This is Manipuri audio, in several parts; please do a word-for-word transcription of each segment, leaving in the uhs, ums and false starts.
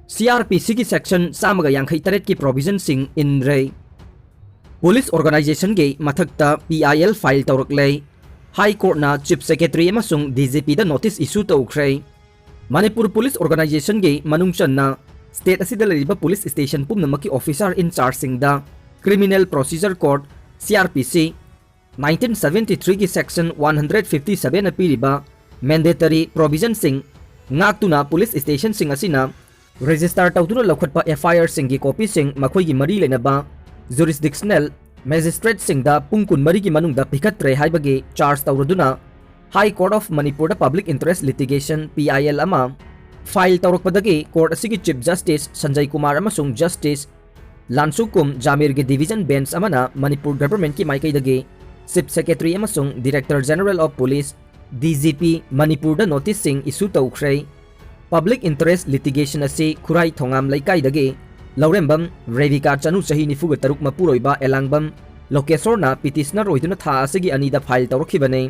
C R P C ꯒꯤ section ꯆꯥꯝꯃꯒ ꯌꯥꯡꯈꯩ ꯇꯔꯦꯠꯀꯤ provisionꯁꯤꯡ ꯏꯟꯔꯦ꯫ Police organizationꯒꯤ ꯃꯊꯛꯇ P I L file ꯇꯧꯔꯛꯂꯦ꯫ High Courtꯅ Chief Secretary ꯑꯃꯁꯨꯡ D G Pꯗ notice issue ꯇꯧꯈ꯭ꯔꯦ꯫ ꯃꯅꯤꯄꯨꯔ police organizationꯒꯤ ꯃꯅꯨꯡ ꯆꯟꯅ state ꯑꯁꯤꯗ ꯂꯩꯔꯤꯕ police station ꯄꯨꯝꯅꯃꯛꯀꯤ officer in chargeꯁꯤꯡꯗ Criminal Procedure Code, C R P C, nineteen seventy threeꯒꯤ section one hundred fifty sevenꯅ ꯄꯤꯔꯤꯕ mandatory provisionꯁꯤꯡ ꯉꯥꯛꯇꯨꯅ police stationꯁꯤꯡ ꯑꯁꯤꯅ register ꯇꯧꯗꯨꯅ ꯂꯧꯈꯠꯄ F I Rꯁꯤꯡꯒꯤ copyꯁꯤꯡ ꯃꯈꯣꯏꯒꯤ ꯃꯔꯤ ꯂꯩꯅꯕ jurisdictional magistrateꯁꯤꯡꯗ ꯄꯨꯡ ꯀꯨꯟꯃꯔꯤꯒꯤ ꯃꯅꯨꯡꯗ ꯄꯤꯈꯠꯇ꯭ꯔꯦ ꯍꯥꯏꯕꯒꯤ charge ꯇꯧꯔꯗꯨꯅ High Court of ꯃꯅꯤꯄꯨꯔꯗ public interest litigation, P I L, ꯑꯃ file ꯇꯧꯔꯛꯄꯗꯒꯤ court ꯑꯁꯤꯒꯤ Chief Justice ꯁꯟꯖꯌ ꯀꯨꯃꯥꯔ ꯑꯃꯁꯨꯡ Justice ꯂꯥꯟꯁꯨꯀꯨꯝ ꯖꯥꯃꯤꯔꯒꯤ division bench ꯑꯃꯅ ꯃꯅꯤꯄꯨꯔ governmentꯀꯤ ꯃꯥꯏꯀꯩꯗꯒꯤ Chief Secretary ꯑꯃꯁꯨꯡ Director General of Police, D G P, ꯃꯅꯤꯄꯨꯔꯗ noticeꯁꯤꯡ issue ꯇꯧꯈ꯭ꯔꯦ꯫ Public interest litigation ꯑꯁꯤ ꯈꯨꯔꯥꯏ ꯊꯣꯉꯥꯝ ꯂꯩꯀꯥꯏꯗꯒꯤ ꯂꯧꯔꯦꯝꯕꯝ ꯔꯦꯕꯤꯀꯥ ꯆꯅꯨ, ꯆꯍꯤ ꯅꯤꯐꯨꯒ ꯇꯔꯨꯛ, ꯃꯄꯨꯔꯣꯏꯕ ꯑꯦꯂꯥꯡꯕꯝ ꯂꯣꯀꯦꯁꯣꯔꯅ petitioner ꯑꯣꯏꯗꯨꯅ ꯊꯥ ꯑꯁꯤꯒꯤ ꯑꯅꯤꯗ file ꯇꯧꯔꯛꯈꯤꯕꯅꯤ꯫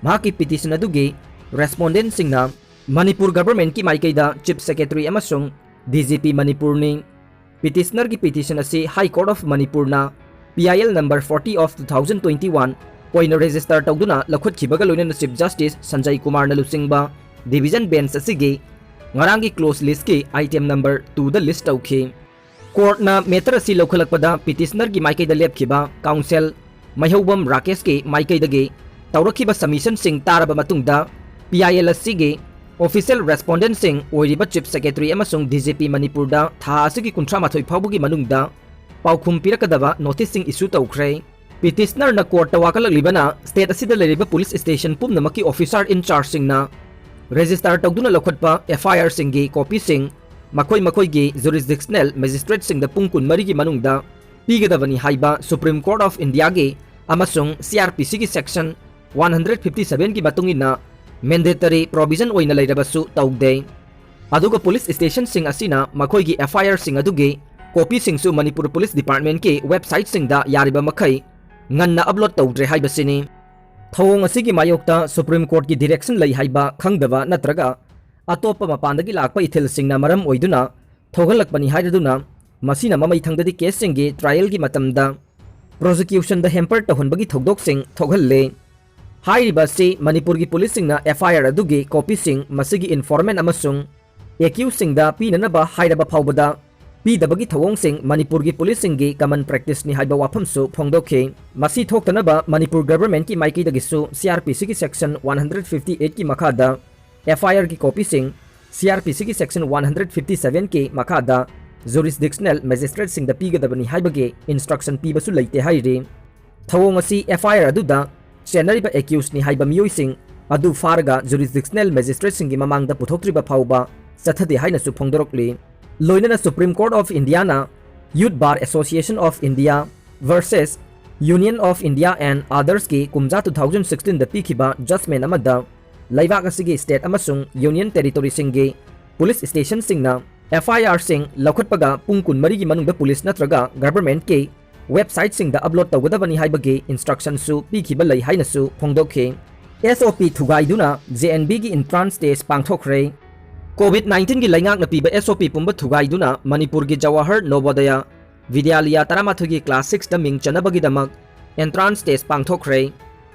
ꯃꯍꯥꯛꯀꯤ petition ꯑꯗꯨꯒꯤ respondentꯁꯤꯡꯅ ꯃꯅꯤꯄꯨꯔ governmentꯀꯤ ꯃꯥꯏꯀꯩꯗ Chief Secretary ꯑꯃꯁꯨꯡ D G P ꯃꯅꯤꯄꯨꯔꯅꯤ꯫ Petitionerꯒꯤ petition ꯑꯁꯤ High Court of ꯃꯅꯤꯄꯨꯔꯅ P I L number forty of two thousand twenty-one ꯑꯣꯏꯅ register ꯇꯧꯗꯨꯅ ꯂꯧꯈꯠꯈꯤꯕꯒ ꯂꯣꯏꯅꯅ Chief Justice ꯁꯟꯖꯌ ꯀꯨꯃꯥꯔꯅ ꯂꯨꯆꯤꯡꯕ division bench ꯑꯁꯤꯒꯤ ꯉꯔꯥꯡꯒꯤ close listꯀꯤ item number twoꯗ list ꯇꯧꯈꯤ꯫ Courtꯅ matter ꯑꯁꯤ ꯂꯧꯈꯠꯂꯛꯄꯗ petitionerꯒꯤ ꯃꯥꯏꯀꯩꯗ ꯂꯦꯞꯈꯤꯕ counsel ꯃꯩꯍꯧꯕꯝ ꯔꯥꯀꯦꯁꯀꯤ ꯃꯥꯏꯀꯩꯗꯒꯤ ꯇꯧꯔꯛꯈꯤꯕ submissionꯁꯤꯡ ꯇꯥꯔꯕ ꯃꯇꯨꯡꯗ P I L ꯑꯁꯤꯒꯤ official respondentꯁꯤꯡ ꯑꯣꯏꯔꯤꯕ Chief Secretary ꯑꯃꯁꯨꯡ D G P ꯃꯅꯤꯄꯨꯔꯗ ꯊꯥ ꯑꯁꯤꯒꯤ ꯀꯨꯟꯊ꯭ꯔꯥ ꯃꯥꯊꯣꯏ ꯐꯥꯎꯕꯒꯤ ꯃꯅꯨꯡꯗ ꯄꯥꯎꯈꯨꯝ ꯄꯤꯔꯛꯀꯗꯕ noticeꯁꯤꯡ issue ꯇꯧꯈ꯭ꯔꯦ꯫ Petitionerꯅ courtꯇ ꯋꯥꯀꯠꯂꯛꯂꯤꯕꯅ state ꯑꯁꯤꯗ ꯂꯩꯔꯤꯕ police station ꯄꯨꯝꯅꯃꯛꯀꯤ officer in chargeꯁꯤꯡꯅ register ꯇꯧꯗꯨꯅ ꯂꯧꯈꯠꯄ F I Rꯁꯤꯡꯒꯤ copyꯁꯤꯡ ꯃꯈꯣꯏ ꯃꯈꯣꯏꯒꯤ jurisdictional magistrateꯁꯤꯡꯗ ꯄꯨꯡ ꯀꯨꯟꯃꯔꯤꯒꯤ ꯃꯅꯨꯡꯗ ꯄꯤꯒꯗꯕꯅꯤ ꯍꯥꯏꯕ Supreme Court of Indiaꯒꯤ ꯑꯃꯁꯨꯡ C R P Cꯒꯤ section one hundred fifty sevenꯒꯤ ꯃꯇꯨꯡ ꯏꯟꯅ mandatory provision ꯑꯣꯏꯅ ꯂꯩꯔꯕꯁꯨ ꯇꯧꯗꯦ꯫ ꯑꯗꯨꯒ police stationꯁꯤꯡ ꯑꯁꯤꯅ ꯃꯈꯣꯏꯒꯤ F I Rꯁꯤꯡ ꯑꯗꯨꯒꯤ copyꯁꯤꯡꯁꯨ ꯃꯅꯤꯄꯨꯔ Police Departmentꯀꯤ websiteꯁꯤꯡꯗ ꯌꯥꯔꯤꯕ ꯃꯈꯩ ꯉꯟꯅ upload ꯇꯧꯗ꯭ꯔꯦ ꯍꯥꯏꯕꯁꯤꯅꯤ꯫ ꯊꯧꯑꯣꯡ ꯑꯁꯤꯒꯤ ꯃꯥꯌꯣꯛꯇ Supreme Courtꯀꯤ direction ꯂꯩ ꯍꯥꯏꯕ ꯈꯪꯗꯕ ꯅꯠꯇ꯭ꯔꯒ ꯑꯇꯣꯞꯄ ꯃꯄꯥꯟꯗꯒꯤ ꯂꯥꯛꯄ ꯏꯊꯤꯜꯁꯤꯡꯅ ꯃꯔꯝ ꯑꯣꯏꯗꯨꯅ ꯊꯣꯛꯍꯜꯂꯛꯄꯅꯤ ꯍꯥꯏꯔꯗꯨꯅ, ꯃꯁꯤꯅ ꯃꯃꯩ ꯊꯪꯗꯗꯤ ꯀꯦꯁꯁꯤꯡꯒꯤ ꯇ꯭ꯔꯥꯏꯌꯦꯜꯒꯤ ꯃꯇꯝꯗ ꯄ꯭ꯔꯣꯁꯤꯀ꯭ꯌꯨꯁꯟꯗ ꯍꯦꯝꯄꯔ ꯇꯧꯍꯟꯕꯒꯤ ꯊꯧꯗꯣꯛꯁꯤꯡ ꯊꯣꯛꯍꯜꯂꯦ꯫ ꯍꯥꯏꯔꯤꯕ ꯑꯁꯤ ꯃꯅꯤꯄꯨꯔꯒꯤ ꯄꯨꯂꯤꯁꯁꯤꯡꯅ ꯑꯦꯐ ꯑꯥꯏ ꯑꯥꯔ ꯑꯗꯨꯒꯤ ꯀꯣꯄꯤꯁꯤꯡ ꯃꯁꯤꯒꯤ ꯏꯟꯐꯣꯔꯃꯦꯟ ꯑꯃꯁꯨꯡ ꯑꯦꯀ꯭ꯌꯨꯁꯁꯤꯡꯗ ꯄꯤꯅꯅꯕ ꯍꯥꯏꯔꯕ ꯐꯥꯎꯕꯗ ꯄꯤꯗꯕꯒꯤ ꯊꯧꯑꯣꯡꯁꯤꯡ ꯃꯅꯤꯄꯨꯔꯒꯤ ꯄꯨꯂꯤꯁꯁꯤꯡꯒꯤ ꯀꯃꯟ ꯄ꯭ꯔꯦꯛꯇꯤꯁꯅꯤ ꯍꯥꯏꯕ ꯋꯥꯐꯝꯁꯨ ꯐꯣꯡꯗꯣꯛꯈꯤ꯫ ꯃꯁꯤ ꯊꯣꯛꯇꯅꯕ ꯃꯅꯤꯄꯨꯔ ꯒꯚꯔꯟꯃꯦꯟꯠꯀꯤ ꯃꯥꯏꯀꯩꯗꯒꯤꯁꯨ ꯁꯤ ꯑꯥꯔ ꯄꯤ ꯁꯤꯒꯤ ꯁꯦꯛꯁꯟ ꯋꯥꯟ ꯍꯟꯗ꯭ꯔꯦꯠ ꯐꯤꯐꯇꯤ ꯑꯩꯠꯀꯤ ꯃꯈꯥꯗ ꯑꯦꯐ ꯑꯥꯏ ꯑꯥꯔꯒꯤ ꯀꯣꯄꯤꯁꯤꯡ, ꯁꯤ ꯑꯥꯔ ꯄꯤ ꯁꯤꯒꯤ ꯁꯦꯛꯁꯟ ꯋꯥꯟ ꯍꯟꯗ꯭ꯔꯦꯠ ꯐꯤꯐꯇꯤ ꯁꯚꯦꯟꯒꯤ ꯃꯈꯥꯗ ꯖꯨꯔꯤꯁꯗꯤꯛꯁꯅꯦꯜ ꯃꯦꯖꯤꯁꯇ꯭ꯔꯦꯠꯁꯤꯡꯗ ꯄꯤꯒꯗꯕꯅꯤ ꯍꯥꯏꯕꯒꯤ ꯏꯟꯁꯇ꯭ꯔꯛꯁꯟ ꯄꯤꯕꯁꯨ ꯂꯩꯇꯦ ꯍꯥꯏꯔꯤ꯫ ꯊꯧꯑꯣꯡ ꯑꯁꯤ ꯑꯦꯐ ꯑꯥꯏ ꯑꯥꯔ ꯑꯗꯨꯗ ꯆꯦꯟꯅꯔꯤꯕ ꯑꯦꯀ꯭ꯌꯨꯁꯅꯤ ꯍꯥꯏꯕ ꯃꯤꯑꯣꯏꯁꯤꯡ ꯑꯗꯨ ꯐꯥꯔꯒ ꯖꯨꯔꯤꯁꯗꯤꯛꯁꯅꯦꯜ ꯃꯦꯖꯤꯁꯇ꯭ꯔꯦꯠꯁꯤꯡꯒꯤ ꯃꯃꯥꯡꯗ ꯄꯨꯊꯣꯛꯇ꯭ꯔꯤꯕ ꯐꯥꯎꯕ ꯆꯠꯊꯗꯦ ꯍꯥꯏꯅꯁꯨ ꯐꯣꯡꯗꯣꯔꯛꯂꯤ꯫ ꯂꯣꯏꯅꯅ supreme court of Indian Youth Bar Association of India versus Union of India and othersꯀꯤ ꯀꯨꯝꯖꯥ ꯇꯨ ꯊꯥꯎꯖꯟ ꯁꯤꯛꯁꯇꯤꯟꯗ ꯄꯤꯈꯤꯕ ꯖꯖꯃꯦꯟ ꯑꯃꯗ ꯂꯩꯕꯥꯛ ꯑꯁꯤꯒꯤ ꯁ꯭ꯇꯦꯠ ꯑꯃꯁꯨꯡ ꯌꯨꯅꯤꯌꯟ ꯇꯦꯔꯤꯇꯣꯔꯤꯁꯤꯡꯒꯤ ꯄꯨꯂꯤꯁ ꯁ꯭ꯇꯦꯁꯟꯁꯤꯡꯅ ꯑꯦꯐ ꯑꯥꯏ ꯑꯥꯔꯁꯤꯡ ꯂꯧꯈꯠꯄꯒ ꯄꯨꯡ ꯀꯨꯟꯃꯔꯤꯒꯤ ꯃꯅꯨꯡꯗ ꯄꯨꯂꯤꯁ ꯅꯠꯇ꯭ꯔꯒ ꯒꯚꯔꯟꯃꯦꯟꯠꯀꯤ ꯋꯦꯕꯁꯥꯏꯠꯁꯤꯡꯗ ꯑꯞꯂꯣꯗ ꯇꯧꯒꯗꯕꯅꯤ ꯍꯥꯏꯕꯒꯤ ꯏꯟꯁꯇ꯭ꯔꯛꯁꯟꯁꯨ ꯄꯤꯈꯤꯕ ꯂꯩ ꯍꯥꯏꯅꯁꯨ ꯐꯣꯡꯗꯣꯛꯈꯤ꯫ ꯑꯦꯁ ꯑꯣ ꯄꯤ ꯊꯨꯒꯥꯏꯗꯨꯅ ꯖꯦ ꯑꯦꯟ ꯚꯤꯒꯤ ꯏꯟꯇ꯭ꯔꯥꯟꯁ ꯇꯦꯁ ꯄꯥꯡꯊꯣꯛꯈ꯭ꯔꯦ꯫ ꯀꯣꯚꯤꯗ ꯅꯥꯏꯟꯇꯤꯟꯒꯤ ꯂꯩꯉꯥꯛꯅ ꯄꯤꯕ ꯑꯦꯁ ꯑꯣ ꯄꯤ ꯄꯨꯝꯕ ꯊꯨꯒꯥꯏꯗꯨꯅ ꯃꯅꯤꯄꯨꯔꯒꯤ ꯖꯋꯥꯍꯔ ꯅꯣꯕꯣꯗꯌ ꯕꯤꯗ꯭ꯌꯥꯂꯌ ꯇꯔꯥꯃꯥꯊꯣꯏꯒꯤ ꯀ꯭ꯂꯥꯁ ꯁꯤꯛꯁꯇ ꯃꯤꯡ ꯆꯟꯅꯕꯒꯤꯗꯃꯛ ꯑꯦꯟꯇ꯭ꯔꯥꯟꯁ ꯇꯦꯁ ꯄꯥꯡꯊꯣꯛꯈ꯭ꯔꯦ꯫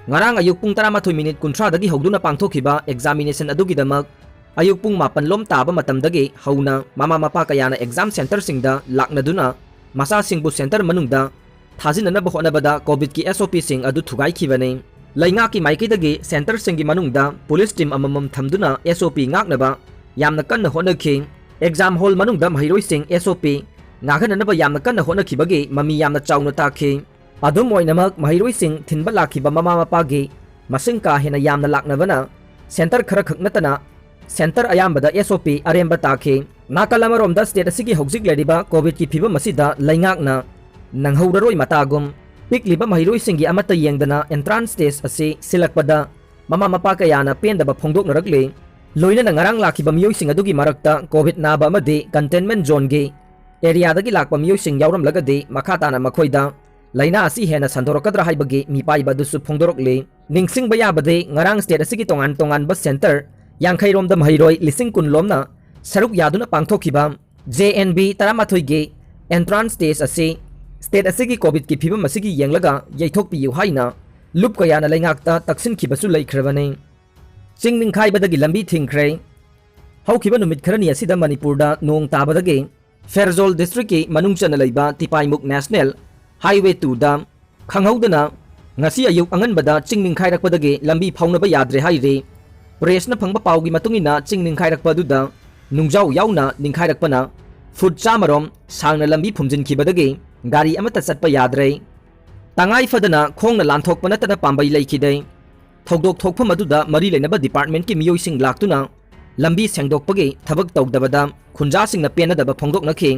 ꯉꯔꯥꯡ ꯑꯌꯨꯛ ꯄꯨꯡ ꯇꯔꯥꯃꯥꯊꯣꯏ ꯃꯤꯅꯤꯠ ꯀꯨꯟꯊ꯭ꯔꯥꯗꯒꯤ ꯍꯧꯗꯨꯅ ꯄꯥꯡꯊꯣꯛꯈꯤꯕ ꯑꯦꯛꯖꯥꯃꯤꯅꯦꯁꯟ ꯑꯗꯨꯒꯤꯗꯃꯛ ꯑꯌꯨꯛ ꯄꯨꯡ ꯃꯥꯄꯟ ꯂꯣꯝ ꯇꯥꯕ ꯃꯇꯝꯗꯒꯤ ꯍꯧꯅ ꯃꯃꯥ ꯃꯄꯥ ꯀꯌꯥꯅ ꯑꯦꯛꯖꯥꯝ ꯁꯦꯟꯇꯔꯁꯤꯡꯗ ꯂꯥꯛꯅꯗꯨꯅ ꯃꯆꯥꯁꯤꯡꯕꯨ ꯁꯦꯟꯇꯔ ꯃꯅꯨꯡꯗ ꯊꯥꯖꯤꯟꯅꯅꯕ ꯍꯣꯠꯅꯕꯗ ꯀꯣꯚꯤꯗꯀꯤ ꯑꯦꯁ ꯑꯣ ꯄꯤꯁꯤꯡ ꯑꯗꯨ ꯊꯨꯒꯥꯏꯈꯤꯕꯅꯤ꯫ ꯂꯩꯉꯥꯛꯀꯤ ꯃꯥꯏꯀꯩꯗꯒꯤ ꯁꯦꯟꯇꯔꯁꯤꯡꯒꯤ ꯃꯅꯨꯡꯗ ꯄꯨꯂꯤꯁ ꯇꯤꯝ ꯑꯃꯃꯝ ꯊꯝꯗꯨꯅ ꯑꯦꯁ ꯑꯣ ꯄꯤ ꯉꯥꯛꯅꯕ ꯌꯥꯝꯅ ꯀꯟꯅ ꯍꯣꯠꯅꯈꯤ꯫ ꯑꯦꯛꯖꯥꯝ ꯍꯣꯜ ꯃꯅꯨꯡꯗ ꯃꯍꯩꯔꯣꯏꯁꯤꯡ ꯑꯦꯁ ꯑꯣ ꯄꯤ ꯉꯥꯛꯍꯟꯅꯅꯕ ꯌꯥꯝꯅ ꯀꯟꯅ ꯍꯣꯠꯅꯈꯤꯕꯒꯤ ꯃꯃꯤ ꯌꯥꯝꯅ ꯆꯥꯎꯅ ꯇꯥꯈꯤ꯫ ꯑꯗꯨꯝ ꯑꯣꯏꯅꯃꯛ, ꯃꯍꯩꯔꯣꯏꯁꯤꯡ ꯊꯤꯟꯕ ꯂꯥꯛꯈꯤꯕ ꯃꯃꯥ ꯃꯄꯥꯒꯤ ꯃꯁꯤꯡ ꯀꯥ ꯍꯦꯟꯅ ꯌꯥꯝꯅ ꯂꯥꯛꯅꯕꯅ ꯁꯦꯟꯇꯔ ꯈꯔꯈꯛ ꯅꯠꯇꯅ ꯁꯦꯟꯇꯔ ꯑꯌꯥꯝꯕꯗ ꯑꯦꯁ ꯑꯣ ꯄꯤ ꯑꯔꯦꯝꯕ ꯇꯥꯈꯤ꯫ ꯅꯥꯀꯜ ꯑꯃꯔꯣꯝꯗ, ꯁ꯭ꯇꯦꯠ ꯑꯁꯤꯒꯤ ꯍꯧꯖꯤꯛ ꯂꯩꯔꯤꯕ ꯀꯣꯚꯤꯗꯀꯤ ꯐꯤꯕꯝ ꯑꯁꯤꯗ ꯂꯩꯉꯥꯛꯅ ꯅꯪꯍꯧꯔꯔꯣꯏ ꯃꯇꯥꯒꯨꯝ, ꯄꯤꯛꯂꯤꯕ ꯃꯍꯩꯔꯣꯏꯁꯤꯡꯒꯤ ꯑꯃꯠꯇ ꯌꯦꯡꯗꯅ ꯑꯦꯟꯇ꯭ꯔꯥꯟꯁ ꯇꯦꯁ ꯑꯁꯤ ꯁꯤꯜꯂꯛꯄꯗ ꯃꯃꯥ ꯃꯄꯥ ꯀꯌꯥꯅ ꯄꯦꯟꯗꯕ ꯐꯣꯡꯗꯣꯛꯅꯔꯛꯂꯤ꯫ ꯂꯣꯏꯅꯅ ꯉꯔꯥꯡ ꯂꯥꯛꯈꯤꯕ ꯃꯤꯑꯣꯏꯁꯤꯡ ꯑꯗꯨꯒꯤ ꯃꯔꯛꯇ ꯀꯣꯚꯤꯗ ꯅꯥꯕ ꯑꯃꯗꯤ ꯀꯟꯇꯦꯟꯃꯦꯟꯠ ꯖꯣꯟꯒꯤ ꯑꯦꯔꯤꯌꯥꯗꯒꯤ ꯂꯥꯛꯄ ꯃꯤꯑꯣꯏꯁꯤꯡ ꯌꯥꯎꯔꯝꯂꯒꯗꯤ ꯃꯈꯥ ꯇꯥꯅ ꯃꯈꯣꯏꯗ ꯂꯥꯏꯅꯥ ꯑꯁꯤ ꯍꯦꯟꯅ ꯁꯟꯗꯣꯔꯛꯀꯗ꯭ꯔꯥ ꯍꯥꯏꯕꯒꯤ ꯃꯤꯄꯥꯏꯕ ꯑꯗꯨꯁꯨ ꯐꯣꯡꯗꯣꯔꯛꯂꯤ꯫ ꯅꯤꯡꯁꯤꯡꯕ ꯌꯥꯕꯗꯤ, ꯉꯔꯥꯡ ꯁ꯭ꯇꯦꯠ ꯑꯁꯤꯒꯤ ꯇꯣꯉꯥꯟ ꯇꯣꯉꯥꯟꯕ ꯁꯦꯟꯇꯔ ꯌꯥꯡꯈꯩ ꯔꯣꯝꯗ ꯃꯍꯩꯔꯣꯏ ꯂꯤꯁꯤꯡ ꯀꯨꯟ ꯂꯣꯝꯅ ꯁꯔꯨꯛ ꯌꯥꯗꯨꯅ ꯄꯥꯡꯊꯣꯛꯈꯤꯕ ꯖꯦ ꯑꯦꯟ ꯚꯤ ꯇꯔꯥꯃꯥꯊꯣꯏꯒꯤ entrance test ꯑꯁꯤ state ꯑꯁꯤꯒꯤ COVID-ꯀꯤ ꯐꯤꯕꯝ ꯑꯁꯤꯒꯤ ꯌꯦꯡꯂꯒ ꯌꯩꯊꯣꯛꯄꯤꯌꯨ ꯍꯥꯏꯅ ꯂꯨꯞ ꯀꯌꯥꯅ ꯂꯩꯉꯥꯛꯇ ꯇꯛꯁꯤꯟꯈꯤꯕꯁꯨ ꯂꯩꯈ꯭ꯔꯕꯅꯤ꯫ ꯆꯤꯡ ꯅꯤꯡꯈꯥꯏꯕꯗꯒꯤ ꯂꯝꯕꯤ ꯊꯤꯡꯈ꯭ꯔꯦ꯫ ꯍꯧꯈꯤꯕ ꯅꯨꯃꯤꯠ ꯈꯔꯅꯤ ꯑꯁꯤꯗ ꯃꯅꯤꯄꯨꯔꯗ ꯅꯣꯡ ꯇꯥꯕꯗꯒꯤ ꯐꯦꯔꯖꯣꯜ district-ꯀꯤ ꯃꯅꯨꯡ ꯆꯟꯅ ꯂꯩꯕ ꯇꯤꯄꯥꯏꯃꯨꯛ National Highway two-ꯗ ꯈꯪꯍꯧꯗꯅ ꯉꯁꯤ ꯑꯌꯨꯛ ꯑꯉꯟꯕꯗ ꯆꯤꯡ ꯅꯤꯡꯈꯥꯏꯔꯛꯄꯗꯒꯤ ꯂꯝꯕꯤ ꯐꯥꯎꯅꯕ ꯌꯥꯗ꯭ꯔꯦ ꯍꯥꯏꯔꯤ꯫ Press-ꯅ ꯐꯪꯕ ꯄꯥꯎꯒꯤ ꯃꯇꯨꯡ ꯏꯟꯅ, ꯆꯤꯡ ꯅꯤꯡꯈꯥꯏꯔꯛꯄ ꯑꯗꯨꯗ ꯅꯨꯡꯖꯥꯎ ꯌꯥꯎꯅ ꯅꯤꯡꯈꯥꯏꯔꯛꯄꯅ ꯐꯨꯠ ꯆꯥꯝꯃ ꯔꯣꯝ ꯁꯥꯡꯅ ꯂꯝꯕꯤ ꯐꯨꯝꯖꯤꯟꯈꯤꯕꯗꯒꯤ ꯒꯥꯔꯤ ꯑꯃꯠꯇ ꯆꯠꯄ ꯌꯥꯗ꯭ꯔꯦ꯫ ꯇꯉꯥꯏ ꯐꯗꯅ ꯈꯣꯡꯅ ꯂꯥꯟꯊꯣꯛꯄ ꯅꯠꯇꯅ ꯄꯥꯝꯕꯩ ꯂꯩꯈꯤꯗꯦ꯫ ꯊꯧꯗꯣꯛ ꯊꯣꯛꯐꯝ ꯑꯗꯨꯗ ꯃꯔꯤ ꯂꯩꯅꯕ department-ꯀꯤ ꯃꯤꯑꯣꯏꯁꯤꯡ ꯂꯥꯛꯇꯨꯅ ꯂꯝꯕꯤ ꯁꯦꯡꯗꯣꯛꯄꯒꯤ ꯊꯕꯛ ꯇꯧꯗꯕꯗ ꯈꯨꯟꯖꯥꯁꯤꯡꯅ ꯄꯦꯟꯅꯗꯕ ꯐꯣꯡꯗꯣꯛꯅꯈꯤ꯫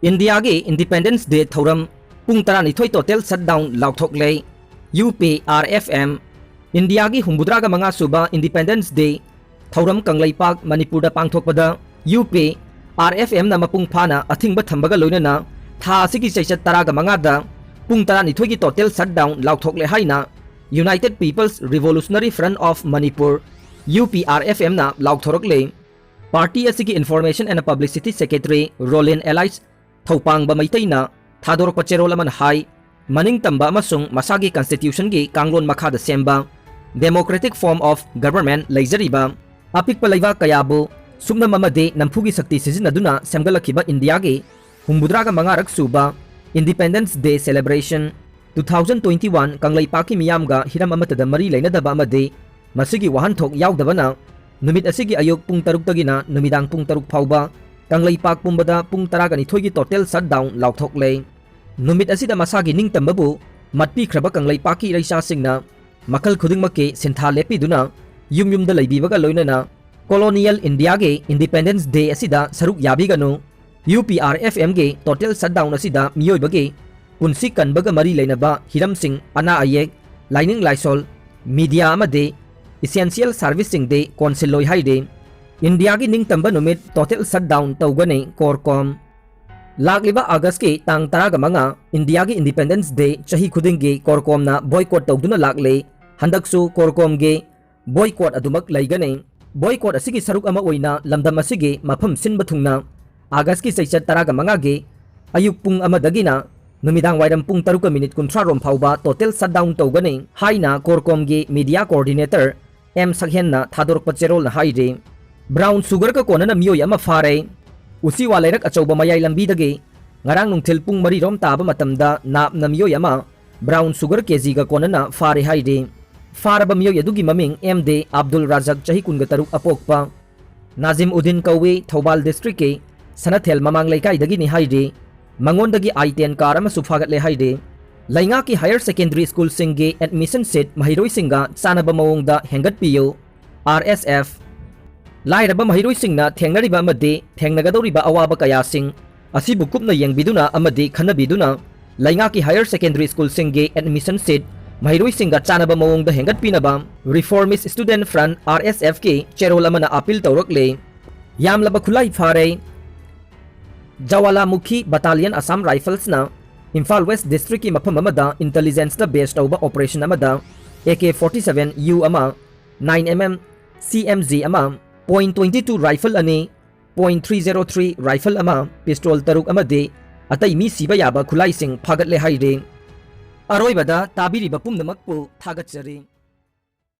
ꯏꯟꯗꯤꯌꯥꯒꯤ Independence Day ꯊꯧꯔꯝ ꯄꯨꯡ ꯇꯔꯥꯅꯤꯊꯣꯏ total shutdown ꯂꯥꯎꯊꯣꯛꯂꯦ꯫ U P R F M. ꯏꯟꯗꯤꯌꯥꯒꯤ ꯍꯨꯝꯐꯨꯇꯔꯥꯒ ꯃꯉꯥ ꯁꯨꯕ Independence Day ꯊꯧꯔꯝ ꯀꯪꯂꯩꯄꯥꯛ ꯃꯅꯤꯄꯨꯔꯗ ꯄꯥꯡꯊꯣꯛꯄꯗ ꯌꯨ ꯄꯤ ꯑꯥꯔ ꯑꯦꯐ ꯑꯦꯝꯅ ꯃꯄꯨꯡ ꯐꯥꯅ ꯑꯊꯤꯡꯕ ꯊꯝꯕꯒ ꯂꯣꯏꯅꯅ ꯊꯥ ꯑꯁꯤꯒꯤ ꯆꯩꯆꯠ ꯇꯔꯥꯒ ꯃꯉꯥꯗ ꯄꯨꯡ ꯇꯔꯥꯅꯤꯊꯣꯏꯒꯤ total shutdown ꯂꯥꯎꯊꯣꯛꯂꯦ ꯍꯥꯏꯅ United People's Revolutionary Front of Manipur, U P R F ꯑꯦꯝꯅ ꯂꯥꯎꯊꯣꯔꯛꯂꯦ꯫ Party ꯑꯁꯤꯒꯤ Information and Publicity Secretary Rolin Elias Thoupangba ꯃꯩꯇꯩꯅ ꯊꯥꯗꯣꯔꯛꯄ ꯆꯦꯔꯣꯜ ꯑꯃꯅ ꯍꯥꯏ, ꯃꯅꯤꯡꯇꯝꯕ ꯑꯃꯁꯨꯡ ꯃꯁꯥꯒꯤ constitution-ꯒꯤ ꯀꯥꯡꯂꯣꯟ ꯃꯈꯥꯗ ꯁꯦꯝꯕ democratic form of government ꯂꯩꯖꯔꯤꯕ ꯑꯄꯤꯛꯄ ꯂꯩꯕꯥꯛ ꯀꯌꯥꯕꯨ ꯁꯨꯞꯅꯝ ꯑꯃꯗꯤ ꯅꯝꯐꯨꯒꯤ ꯁꯛꯇꯤ ꯁꯤꯖꯤꯟꯅꯗꯨꯅ ꯁꯦꯝꯒꯠꯂꯛꯈꯤꯕ ꯏꯟꯗꯤꯌꯥꯒꯤ ꯍꯨꯝꯐꯨꯇꯔꯥꯒ ꯃꯉꯥꯔꯛ ꯁꯨꯕ Independence Day Celebration two thousand twenty-one ꯀꯪꯂꯩꯄꯥꯛꯀꯤ ꯃꯤꯌꯥꯝꯒ ꯍꯤꯔꯝ ꯑꯃꯠꯇꯗ ꯃꯔꯤ ꯂꯩꯅꯗꯕ ꯑꯃꯗꯤ ꯃꯁꯤꯒꯤ ꯋꯥꯍꯟꯊꯣꯛ ꯌꯥꯎꯗꯕꯅ ꯅꯨꯃꯤꯠ ꯑꯁꯤꯒꯤ ꯑꯌꯨꯛ ꯄꯨꯡ ꯇꯔꯨꯛꯇꯒꯤꯅ ꯅꯨꯃꯤꯗꯥꯡ ꯄꯨꯡ ꯇꯔꯨꯛ ꯐꯥꯎꯕ ꯀꯪꯂꯩꯄꯥꯛ ꯄꯨꯝꯕꯗ ꯄꯨꯡ ꯇꯔꯥꯒ ꯅꯤꯊꯣꯏꯒꯤ total shutdown ꯂꯥꯎꯊꯣꯛꯂꯦ꯫ ꯅꯨꯃꯤꯠ ꯑꯁꯤꯗ ꯃꯁꯥꯒꯤ ꯅꯤꯡꯇꯝꯕꯕꯨ ꯃꯠꯄꯤꯈ꯭ꯔꯕ ꯀꯪꯂꯩꯄꯥꯛꯀꯤ ꯏꯔꯩꯆꯥꯁꯤꯡꯅ ꯃꯈꯜ ꯈꯨꯗꯤꯡꯃꯛꯀꯤ ꯁꯤꯟꯊꯥ ꯂꯦꯞꯄꯤꯗꯨꯅ ꯌꯨꯝ ꯌꯨꯝꯗ ꯂꯩꯕꯤꯕꯒ ꯂꯣꯏꯅꯅ colonial ꯏꯟꯗꯤꯌꯥꯒꯤ Independence Day ꯑꯁꯤꯗ ꯁꯔꯨꯛ ꯌꯥꯕꯤꯒꯅꯨ, ꯌꯨ ꯄꯤ ꯑꯥꯔ ꯑꯦꯐ ꯑꯦꯝꯒꯤ total shutdown ꯑꯁꯤꯗ ꯃꯤꯑꯣꯏꯕꯒꯤ ꯄꯨꯟꯁꯤ ꯀꯟꯕꯒ ꯃꯔꯤ ꯂꯩꯅꯕ ꯍꯤꯔꯝꯁꯤꯡ, ꯑꯅꯥ ꯑꯌꯦꯛ, ꯂꯥꯏꯅꯤꯡ ꯂꯥꯏꯁꯣꯜ, media ꯑꯃꯗꯤ essential service-ꯁꯤꯡꯗꯤ ꯀꯣꯟꯁꯤꯜꯂꯣꯏ ꯍꯥꯏꯔꯤ꯫ ꯏꯟꯗꯤꯌꯥꯒꯤ ꯅꯤꯡꯇꯝꯕ ꯅꯨꯃꯤꯠ total shutdown ꯇꯧꯒꯅꯤ ꯀꯣꯔꯀꯣꯝ꯫ ꯂꯥꯛꯂꯤꯕ ꯑꯥꯒꯁꯀꯤ ꯇꯥꯡ ꯇꯔꯥꯒ ꯃꯉꯥ ꯏꯟꯗꯤꯌꯥꯒꯤ Independence Day ꯆꯍꯤ ꯈꯨꯗꯤꯡꯒꯤ ꯀꯣꯔꯀꯣꯝꯅ boycott ꯇꯧꯗꯨꯅ ꯂꯥꯛꯂꯤ꯫ ꯍꯟꯗꯛꯁꯨ ꯀꯣꯔꯀꯣꯝꯒꯤ boycott ꯑꯗꯨꯃꯛ ꯂꯩꯒꯅꯤ꯫ Boycott ꯑꯁꯤꯒꯤ ꯁꯔꯨꯛ ꯑꯃ ꯑꯣꯏꯅ ꯂꯝꯗꯝ ꯑꯁꯤꯒꯤ ꯃꯐꯝ ꯁꯤꯟꯕ ꯊꯨꯡꯅ ꯑꯥꯒꯁꯀꯤ ꯆꯩꯆꯠ ꯇꯔꯥꯒ ꯃꯉꯥꯒꯤ ꯑꯌꯨꯛ ꯄꯨꯡ ꯑꯃꯗꯒꯤꯅ ꯅꯨꯃꯤꯗꯥꯡ ꯋꯥꯏꯔꯝ ꯄꯨꯡ ꯇꯔꯨꯛꯀ ꯃꯤꯅꯤꯠ ꯀꯨꯟꯊ꯭ꯔꯥ ꯔꯣꯝ ꯐꯥꯎꯕ total shutdown ꯇꯧꯒꯅꯤ ꯍꯥꯏꯅ CORCOM ꯒꯤ media coordinator ꯑꯦꯝ ꯁꯛꯍꯦꯟꯅ ꯊꯥꯗꯣꯔꯛꯄ ꯆꯦꯔꯣꯜꯅ ꯍꯥꯏꯔꯤ꯫ Brown sugar ꯒ ꯀꯣꯟꯅꯅ ꯃꯤꯑꯣꯏ ꯑꯃ ꯐꯥꯔꯦ꯫ ꯎꯆꯤꯋꯥ ꯂꯩꯔꯛ ꯑꯆꯧꯕ ꯃꯌꯥꯏ ꯂꯝꯕꯤꯗꯒꯤ ꯉꯔꯥꯡ ꯅꯨꯡꯊꯤꯜ ꯄꯨꯡ ꯃꯔꯤ ꯔꯣꯝ ꯇꯥꯕ ꯃꯇꯝꯗ ꯅꯥꯞꯅ ꯃꯤꯑꯣꯏ ꯑꯃ brown sugar ꯀꯦꯖꯤꯒ ꯀꯣꯟꯅꯅ ꯐꯥꯔꯦ ꯍꯥꯏꯔꯤ꯫ ꯐꯥꯔꯕ ꯃꯤꯑꯣꯏ ꯑꯗꯨꯒꯤ ꯃꯃꯤꯡ ꯑꯦꯝ ꯗꯦ ꯑꯕꯗꯨꯜ ꯔꯥꯖꯛ, ꯆꯍꯤ ꯀꯨꯟꯒ ꯇꯔꯨꯛ ꯑꯄꯣꯛꯄ, ꯅꯥꯖꯤꯝ ꯎꯗꯤꯟ ꯀꯧꯏ, ꯊꯧꯕꯥꯜ district ꯀꯤ ꯁꯅꯊꯦꯜ ꯃꯃꯥꯡ ꯂꯩꯀꯥꯏꯗꯒꯤꯅꯤ ꯍꯥꯏꯔꯤ꯫ ꯃꯉꯣꯟꯗꯒꯤ I ten car ꯑꯃꯁꯨ ꯐꯥꯒꯠꯂꯦ ꯍꯥꯏꯔꯤ꯫ ꯂꯩꯉꯥꯛꯀꯤ higher secondary school ꯁꯤꯡꯒꯤ admission seat ꯃꯍꯩꯔꯣꯏꯁꯤꯡꯒ ꯆꯥꯟꯅꯕ ꯃꯑꯣꯡꯗ ꯍꯦꯟꯒꯠꯄꯤꯌꯨ, R S F꯫ ꯂꯥꯏꯔꯕ ꯃꯍꯩꯔꯣꯏꯁꯤꯡꯅ ꯊꯦꯡꯅꯔꯤꯕ ꯑꯃꯗꯤ ꯊꯦꯡꯅꯒꯗꯧꯔꯤꯕ ꯑꯋꯥꯕ ꯀꯌꯥꯁꯤꯡ ꯑꯁꯤꯕꯨ ꯀꯨꯞꯅ ꯌꯦꯡꯕꯤꯗꯨꯅ ꯑꯃꯗꯤ ꯈꯟꯅꯕꯤꯗꯨꯅ ꯂꯩꯉꯥꯛꯀꯤ higher secondary school ꯁꯤꯡꯒꯤ admission seat ꯃꯍꯩꯔꯣꯏꯁꯤꯡꯒ ꯆꯥꯟꯅꯕ ꯃꯑꯣꯡꯗ ꯍꯦꯟꯒꯠꯄꯤꯅꯕ Reformist Student Front, R S F ꯀꯤ ꯆꯦꯔꯣꯜ ꯑꯃꯅ appeal ꯇꯧꯔꯛꯂꯤ꯫ ꯌꯥꯝꯂꯕ ꯈꯨꯠꯂꯥꯏ ꯐꯥꯔꯦ꯫ ꯖꯋꯥꯂꯥꯃꯨꯈꯤ Battalion Assam Rifles ꯅ ꯏꯝꯐꯥꯜ West district ꯀꯤ ꯃꯐꯝ ꯑꯃꯗ intelligence ꯇ base ꯇꯧꯕ operation ꯑꯃꯗ A K forty seven U ꯑꯃ, nine M M C M G ꯑꯃ, point twenty two rifle ꯑꯅꯤ, point three zero three rifle ꯑꯃ, pistol ꯇꯔꯨꯛ ꯑꯃꯗꯤ ꯑꯇꯩ ꯃꯤ ꯁꯤꯕ ꯌꯥꯕ ꯈꯨꯠꯂꯥꯏꯁꯤꯡ ꯐꯥꯒꯠꯂꯦ ꯍꯥꯏꯔꯤ꯫ ꯑꯔꯣꯏꯕꯗ ꯇꯥꯕꯤꯔꯤꯕ ꯄꯨꯝꯅꯃꯛꯄꯨ ꯊꯥꯒꯠꯆꯔꯤ꯫